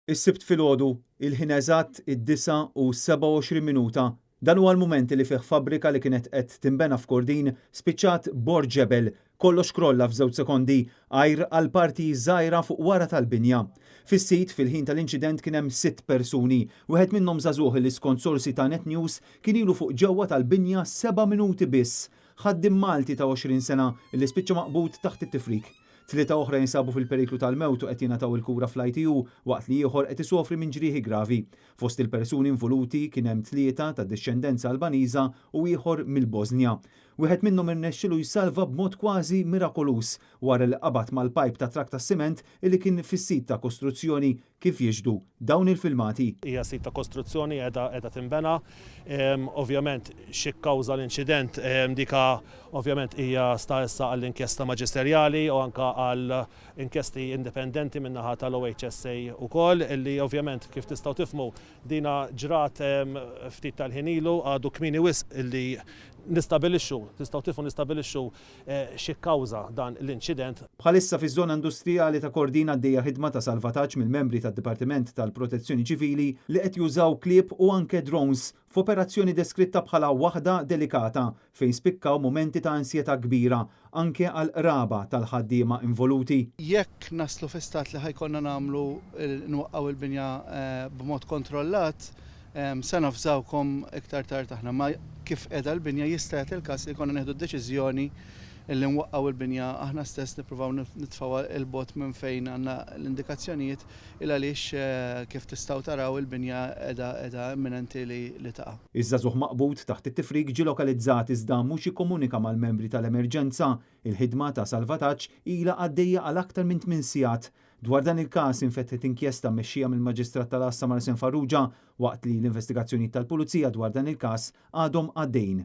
Is-Sibt filgħodu, il-ħin eżatt id-9:27 minuta. Dan huwa l-mument li fih fabbrika li kienet qed tinbena f'Kordin spiċċat bord ġebel, kollox krolla f'żewġ sekondi għajr għal parti żgħira fuq wara tal-binja. Fis-sit fil-ħin tal-inċident kien hemm sitt persuni, wieħed minnhom żagħżugħ li skont sorsi ta' Net News kien ilu fuq ġewwa tal-binja seba' minuti biss. Ħaddiem Malti ta' 20 sena li spiċċa maqbud taħt it-tifrik. Tlieta oħra jinsabu fil-periklu tal-mewt u qed jingħataw il-kura fl-ITU waqt li ieħor qed isofri minn ġrieħi gravi. Fost il-persuni involuti kien hemm tlieta ta' dixxendenza Albaniża u ieħor mill-Bożnja. Wieħed minnhom irnexxielu jsalva b'mod kważi mirakoluż wara li qabad mal-pajp ta' trakk tas-siment li kien fis-sit ta' kostruzzjoni kif jixhdu dawn il-filmati. Hija sit ta' kostruzzjoni qiegħda qiegħda tinbena. Ovvjament xi kkawża l-inċident dika ovvjament hija sta issa għall-inkjesta maġisterjali u anke għal inkjesti indipendenti min-naħa tal-OHSA wkoll illi ovvjament kif tistgħu tifhmu dina ġrat ftit tal-ħin ilu għadu kmieni wisq illi nistabilixxu, tistgħu tifhmu nistabilixxu xi kkawża dan l-inċident. Bħalissa fiż-żona industrijali ta' Kordin għaddejja ħidma ta' salvataġġ mill-membri tad-Dipartiment tal-Protezzjoni Ċivili li qed jużaw klieb u anke drones f'operazzjoni deskritta bħala waħda delikata fejn spikkaw mumenti ta' ansjetà kbira anke għall-qraba tal-ħaddiema involuti. Jekk naslu fi stat li ħa jkollna nagħmlu nwaqqgħu l-binja b'mod kontrollat, Se navżawkom iktar tard aħna, ma kif qiegħda l-binja jista' jagħti l-każ li jkollna nieħdu d-deċiżjoni li nwaqqgħu l-binja aħna stess nippruvaw nitfgħuha 'l bogħod minn fejn għandna l-indikazzjonijiet il għaliex kif tistgħu taraw il-binja qiegħda qiegħda imminenti li taqa'. Iż-żagħżugħ maqbud taħt it-tifrik ġie lokalizzat iżda mhux ikkomunika mal-membri tal-emerġenza. Il-ħidma ta' salvataġġ ilha għaddejja għal aktar minn tmien sigħat. Dwar dan il-każ infetħet inkjesta mmexxija mill-Maġistrat tal-Għassa Marsen Farrugia waqt li l-investigazzjonijiet tal-Pulizija dwar dan il-każ għadhom għaddejjin.